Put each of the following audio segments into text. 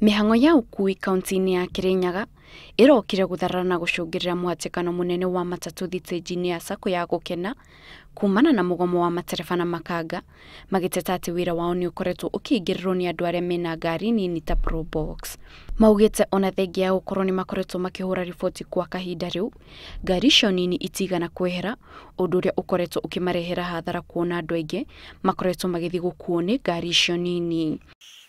Mĩhang'o ya ũkui kaunti-inĩ ya Kirinyaga ĩrokire gũtharara na gũcũngĩrĩra mũhatĩkano mũnene wa matatũ thitĩnji-inĩ ya Sacco ya Gũkena kumana na mũgomo wa matereba na makanga magĩteta atĩ wĩra wao nĩ ũkoretwo ũkĩingĩrĩrwo nĩ andũ arĩa mena ngari nini ta Probox. Maugĩte ona thengia ya gũkorwo nĩ makoretwo makĩhũra riboti kwa kahinda rĩu, ngari icio nini itigana kwehera, ũndũ ũrĩa ũkoretwo ũkĩmarehera hathara kuona andũ aingĩ makoretwo magĩthiĩ gũkuo nĩ ngari icio nini.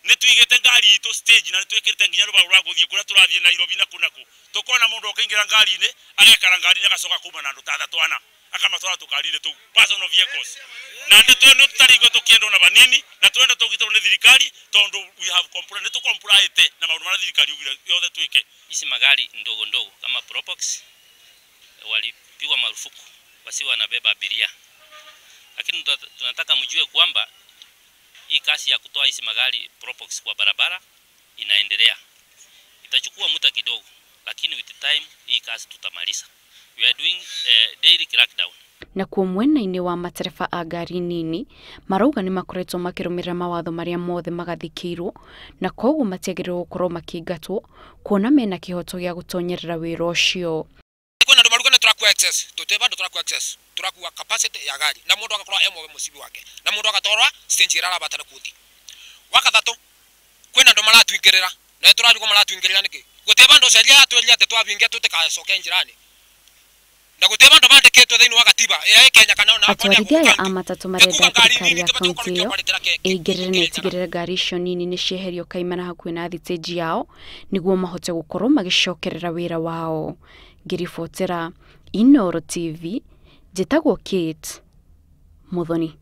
Nĩ tuigĩte ngari itũ stage na nĩ twĩkĩrĩte nginya rũbaũ rwa gũthiĩ kũrĩa tũrathiĩ Nairobi na kũ na kũ. Tũkona mũndũ ũkĩingĩra ngari-inĩ agekara ngari-inĩ agacoka kuma na andũ ta athatũ ana akamatwara tũkari-inĩ tũu personal vehicles. Na nĩ tũtarigwo tũkĩendwo na vanini na tũrenda tũgitĩrwo nĩ thirikari tondũ we have complied, nĩ tũcomplyĩte na maũndũ marĩa thirikari yugire yothe twĩke. Hizi magari ndogo ndogo kama Probox walipigwa marufuku wasiwe wanabeba abiria, lakini tunataka mjue kwamba hii kazi ya kutoa hizi magari Probox kwa barabara inaendelea. Itachukua muda kidogo, lakini with time hii kazi tutamaliza. We are doing daily crackdown. Nakuo mwena-inĩ wa matereba a ngari nini marauga nĩ makoretwo makĩrũmĩrĩra mawatho marĩa mothe magathĩkĩirwo na koguo matiagĩrĩirwo gũkorwo makĩingatwo kuona mena kĩhoto gĩa gũtonyerera wĩra ũcio. Kwĩna andũ maruga nĩ tũrakua excess, tũtĩ bandũ tũrakua excess, tũrakua capacity ya gari na mũndũ agakorwo e mwohe mũcibi wake na mũndũ agatwarwa stage ĩrĩa arabatara kũthi. Wa gatatũ kwĩna andũ maratuingĩrĩra na tũrarigwo maratuingĩrĩra nĩkĩ? Gũtĩ bandũ sheria yatwĩrire atĩ twabingia tũtikacoke njĩra-inĩ na gũtĩ bandũ bandĩkĩtwo thĩinĩ wa gatiba ĩrĩa ĩ Kenya kana ona Atwarithia aya a matatũ marenda thirikari ya kaunti ĩyo ĩingĩrĩre na ĩtigĩrĩre ngari icio nini nĩ cieherio kaimana hakuhĩ na thitĩnji yao nĩguo mahote gũkorwo magĩcokerera wĩra wao. Ngĩribotera Inooro TV, njĩtagwo Kate Muthoni.